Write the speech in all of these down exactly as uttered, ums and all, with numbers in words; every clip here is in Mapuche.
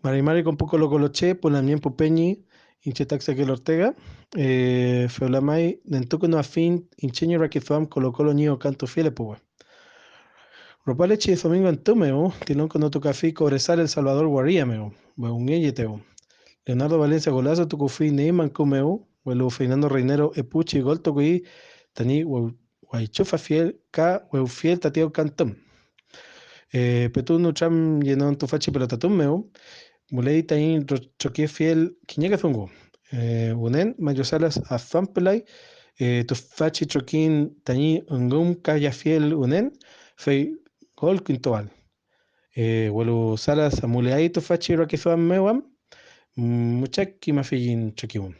Mari mari konpu Colo Colo che, pu lamngen pu peñi, iñche ta Exequiel Ortega. Eh, fewla may nentukünuafiñ iñche ñi rakiduam Colo Colo ñi okantufiel epuwe. Rupalechi domingo entu mew, ti longko notukafi Cobresal El Salvador waria mew, mewngeyetew. Leonardo Valencia golazo tukufi Neymar ku mew, welu Fernando Reinero epuchi gol tukuy tañi wew-, waychufafiel ka wewfiel tati okantüm. Eh, petu nütramyenon tüfachi pelotatun mew, müley taiñ tro-, trokiyefiel kiñeke dungu. Eh, wünen Mario Salas aftampelay, eh, tüfachi trokiñ tañi üngümkayafiel wünen, fey gol kintual. Eh, welu Salas amuleay tüfachi rakiduam mew am, mm, muchak kimafiyiñ trokiwün.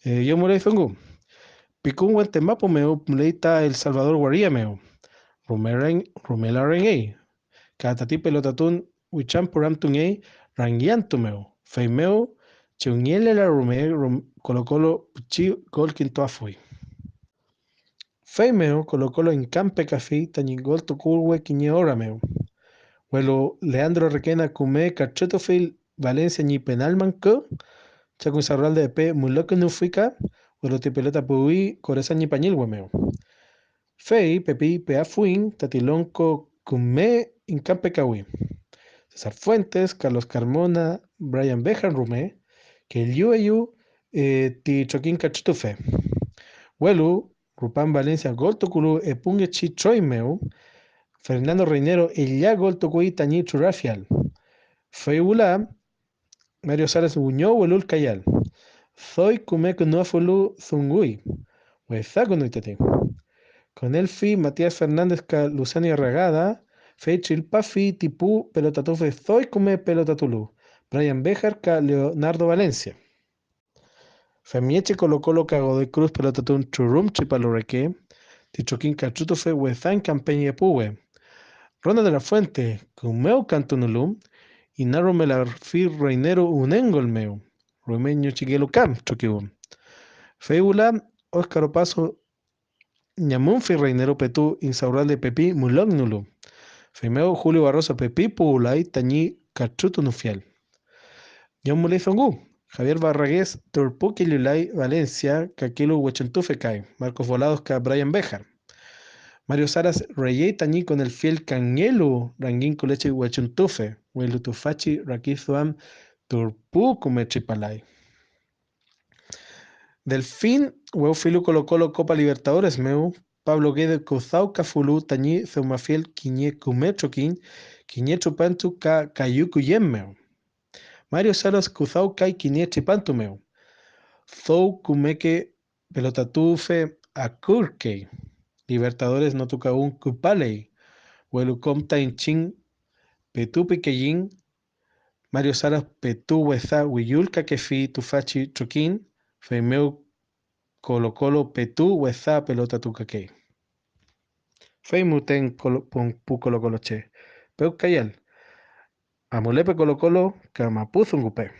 Eh, yomuley dungu. Pikun wente mapu mew müley ta El Salvador waria mew. Rumel reng-, rumela rengey. Ka tati pelotatun witrampüramtungey rangiantu mew. Feymew chew ngelela rume rum-, Colo Colo pichi gol kintuafuy. Feymew Colo Colo ingkampekafi tañi gol tukuwe kiñe ora mew. Welu Leandro Requena küme katrütufi Valencia ñi penal mangkü, Chaco Insaurralde epe mülekünufi ka, welu ti pelota puwi Cobresal ñi pañilwe mew. Fey pepi peafuiñ tati longko küme ingkampekawi. Cesar Fuentes, Carlos Carmona, Brian Bejar rume kellueyew, eh, ti trokiñ katrütufe. Welu rupan Valencia gol tukulu epungechi troy mew, Fernando Reinero ella gol tukuy tañi trurafial. Fey wüla, Mario Salas wiño welulkayal, doy küme künuafulu dunguy, wesa künuy tati. Konelfi Matías Fernández ka Luciano Arragada, fey trillpafi ti pu pelotatufe doy küme pelotatulu, Brian Bejar ka Leonardo Valencia. Femngechi Colo Colo ka Godoy Cruz pelotatun trurum tripalu reke, ti trokiñ katrütufe wesa ingkampey epuwe. Ronald de la Fuente, kümew kantunulu, inarumelafi Reinero wünen gol mew, rume ñochikelu kam trokiwün. Fey wüla, Óscar Opaso ñamümfi Reinero petu Insaurralde pepi mülognolu. Feymew Julio Barroso pepi puwlay tañi katrütunofiel. Ñom müley dungu, Javier Barragués turpukellulay Valencia kakelu wechuntufe kay, Marcos Volados ka Brian Bejar. Mario Salas reyey tañi konelfiel kangelu rangiñkulechi wechuntufe, welu tüfachi rakiduam turpu küme tripalay. Delfín wewfilu Colo Colo Copa Libertadores mew, Pablo Guede küdawkafulu tañi dewmafiel kiñe küme trokiñ, kiñe tripantu ka kayu küyen mew. Mario Salas küdawkay kiñe tripantu mew. Doy kümeke pelotatufe akürkey. Libertadores notukawün küpaley, welu kom ta iñchiñ petu pikeyiñ, Mario Salas petu wesa wiyulkakefi tüfachi trokiñ, feymew Colo Colo petu wesa pelotatukakey. Fey müten Colo-, pun-, pu Colo Colo che, pewkayal, amulepe Colo Colo ka mapu dungupe.